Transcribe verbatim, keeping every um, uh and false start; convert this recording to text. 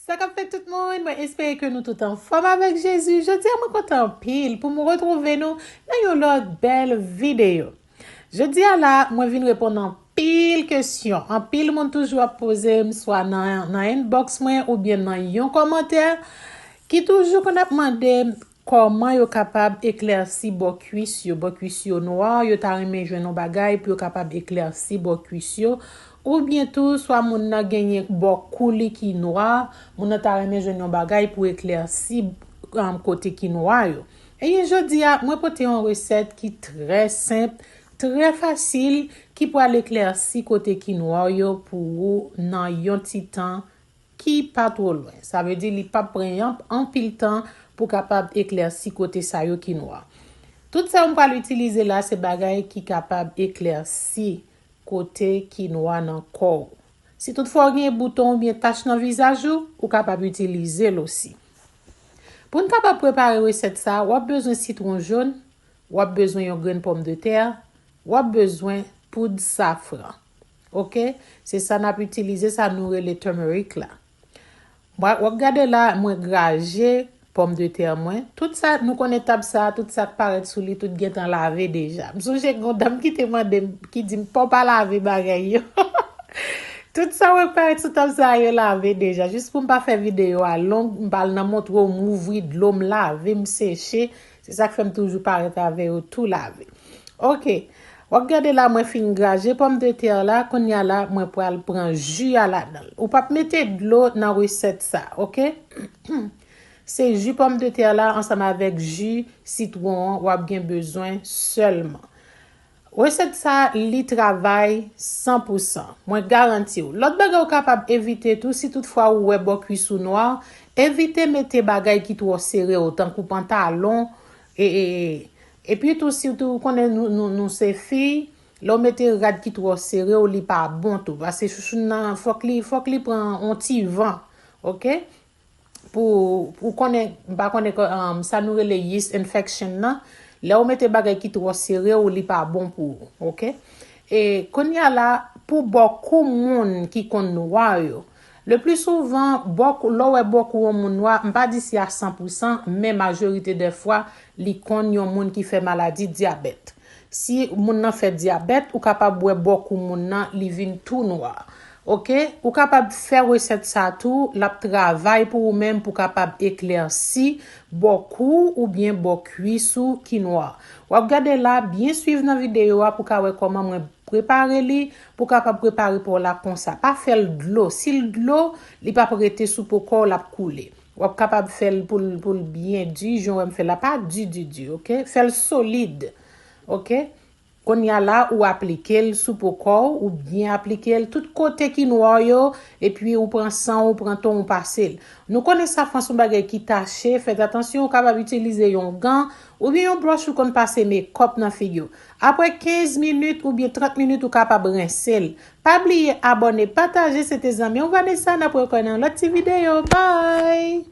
Sa k ap fèt tout moun, mwen espere ke nou tout anfòm avèk Jezi. Jodi a mwen kontan anpil pou m retwouve nou nan yon lòt bèl videyo. Jodi a la, mwen vin reponn anpil kesyon. Anpil moun toujou ap poze m swa nan, nan inbox mwen oubyen nan yon kòmantè ki toujou konn ap mande m kòman yo kapab eklèsi bò kwis yo. Bò kwis yo nwa, yo ta renmen jwenn yon bagay pou yo kapab eklèsi bò kwis yo. Oubyen tou, swa moun nan genyen bò kou li ki nwa, moun nan ta renmen jwenn yon bagay pou eklèsi, um, kote ki nwa yo. Ebyen, jodi a, mwen pote yon resèt ki trè senp, trè fasil, ki pral eklèsi kote ki nwa yo pou ou nan yon ti tan ki pa twò lwen. Sa vle di li p ap pran anpil tan pou kapab eklèsi kote sa yo ki nwa. Tout sa yo m pral itilize la, se bagay ki kapab eklèsi kote ki nwa nan kò w. Si toutfwa w gen bouton oubyen tach nan vizaj ou, ou kapab itilize l osi. Pou n kapab prepare resèt sa, w ap bezwen sitwon jòn, w ap bezwen yon grenn pòmdetè, w ap bezwen poud safran. Oke? Se sa n ap itilize, sa nou rele turmeric la. Mwen, w ap gade la, mwen graje pòmdetè mwen. Tout sa, nou konnen tab sa, tout sa k parèt sou li, tout gentan lave deja. M sonje gen yon dam ki te mande m, ki di m, "Pa w pa lave bagay yo." Tout sa w wè k parèt sou tab sa, yo lave deja. Jis pou m pa fè videyo a long, m pa al nan montre w, m ouvri dlo, m lave, m seche. Se sa k fè m toujou parèt avè yo tou lave. Oke. W ap gade la, mwen fin graje pòmdetè la, kounye a la, mwen pral pran ji a ladan l. Ou p ap mete dlo nan resèt sa, oke? Se ji pòmdetè la ansanm avèk ji sitwon an w ap gen bezwen sèlman. Resèt sa, li travay san pou san. Mwen garanti w. Lòt bagay ou kapab evite tou, si toutfwa ou wè bò kwis ou nwa, evite mete bagay ki twò sere w, tankou pantalon, e, e, e. Epi tou, sitou ou konnen nou, nou, nou se fi, lè w mete rad ki twò sere w, li pa bon tou. Paske chouchoun nan, fòk li, fòk li pran yon ti van, oke? Pou, pou konnen, m pa konnen, um, sa nou rele yeast infection nan. Lè w mete bagay ki twò sere w, li pa bon pou ou, oke? E kounye a la, pou bò kou moun ki konn nwa yo, le pli souvan, bò kou, lè w wè bò kou yon moun nwa, m pa di se a san pou san, men majorite dè fwa, li konn yon moun ki fè maladi dyabèt. Si moun nan fè dyabèt, ou kapab wè bò kou moun nan, li vin tou nwa. Oke? Ou kapab fè resèt sa tou, l ap travay pou ou menm pou kapab eklèsi bò kou oubyen bò kwis ou ki nwa. W ap gade la, byen swiv nan videyo a pou ka wè kòman mwen prepare li, pou kapab prepare pa w la konsa. Pa fè l dlo. Si l dlo, li p ap rete sou po kò w, l ap koule. W ap kapab fè l pou l, pou l byen di, jan w wè m fè la, pa di, di, di, oke? Fè l solid, oke? Kounye a la, ou aplike l sou po kò w, ou byen aplike l tout kote ki nwa yo, epi ou pran san w, ou pran tan w, ou pase l. Nou konnen safran se yon bagay ki tache, fèt atansyon, ou kapab itilize yon gan, oubyen yon bwòch ou konn pase mekòp nan figi w. Apre kenz minit oubyen trant minit, ou kapab rense l. Pa bliye abòne, pataje, se te zanmi w Vanessa, n ap wè kò nan lòt ti videyo. Bye!